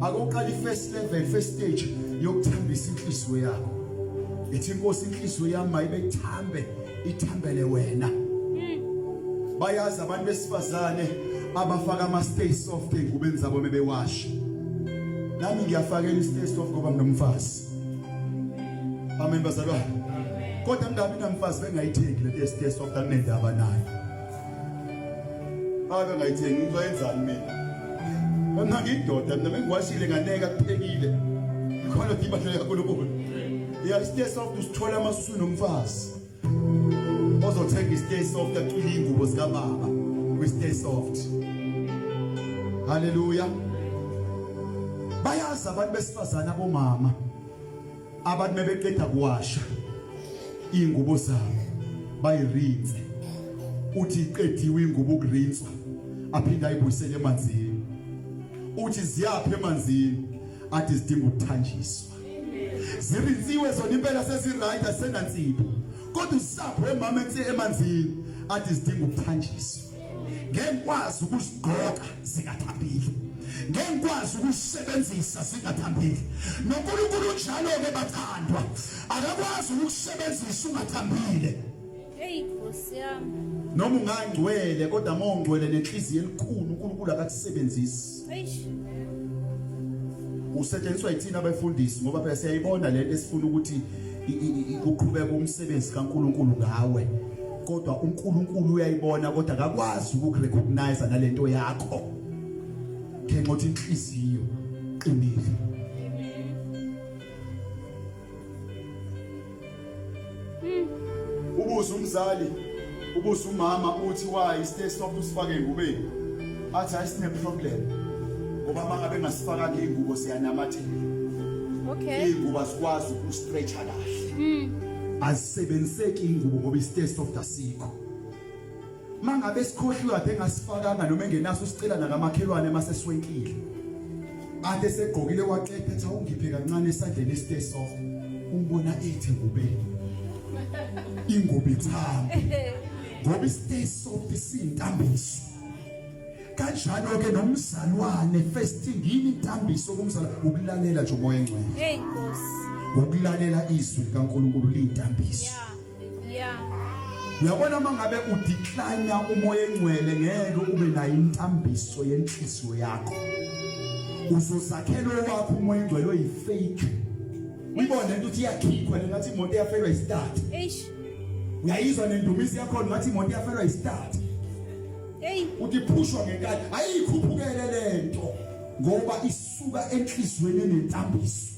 Akoqala i-first level, first stage yokuthambisa inhliziyo yakho. Ithi inkosi inhliziyo yami mayibe ithambe, ithambele wena. Bayazi abantu besifazane abafaka ama stay soft ezingubeni zabo bebewasha. Nami ngiyafakela i stay soft ngoba nginomfazi. Amen bazalwane. Kodwa ngingabi namfazi bengayithengi lento ye stay soft anginendaba nayo. Ake ngayithengi ngizoyenzani mina? Mina ngiyindoda mina mengiwashile nganeka kuphekile. Ikhona diba nje kaNkulunkulu. Ya stay soft usithola masusu nomfazi. Ozothenga istay soft acwile ingubo zikababa kwi stay soft. Hallelujah. Bayazi abantu besifazana abomama abantu mebeqeda kuwasha ingubo zabo bayirinse uthi iqediwe ingubo ukurinswa aphinde ayibuyisele emanzini uthi ziyaphi emanzini athi zidinga ukuthanjiswa zirinsiwe zona impela seziright asenansipho kodwa usapho wemama emanzini athi zidinga ukuthanjiswa ngeke ngikwazi ukuzigqoka zingathambile ngeke ngikwazi ukusebenzisa zingathambile noNkulunkulu unjalo ke bathandwa akakwazi ukusebenzisa ungathambile. Hey Nkosi yami. Noma ungangcwele kodwa uma ungcwele nenhliziyo elikhulu uNkulunkulu akakusebenzisi. Eish. Usetshenziswa yithina abefundisi ngoba phela siyayibona lento esifuna ukuthi kuqhubeke umsebenzi kaNkulunkulu ngawe. Kodwa uNkulunkulu uyayibona kodwa akakwazi ukukurecognize nalento yakho. Ngenxa yokuthi inhliziyo qinile. Ubuza umzali, ubuza umama uthi why stay soft usifake engubeni. Athi hayi sine problem. Ngoba mangabe ngasifakanga ingubo siyanamathela. Okay. Ingubo asikwazi ukustretcha kahle. Azisebenziseki ingubo ngoba i-stay soft asikho. Mangabe sikhohliwe kade engasifakanga noma engenaso usicela nakamakhelwane mase swenkile. Ade segqokile waqeda ethi awungiphe kancane esandleni stay soft. Umbona ethi ngubeni. Ingubo ithambe. Ngoba istay soft sintambiso. Kanjalo ke nomzalwane first thing yini intambiso kumzalwane ukulalela nje umoya engcwele. Hey Nkosi. Ukulalela izwi likaNkulunkulu liyintambiso. Yeah. Yeah. Uyabona uma ngabe udecline umoya engcwele ngeke ube nayo intambiso yenhliziyo yakho. Uzozakhela owakho umoya engcwele oyifake. Uyibone lento ukuthi iyakhikhwa lengathi imoto iyafelwa istart. Eish. Uyayizwa nendumiso yakho ngathi imoto iyafelwa istart. Hey. Uthi phushwa ngenkani ayikhuphukele lento ngoba isuka enhlizweni enentambiso.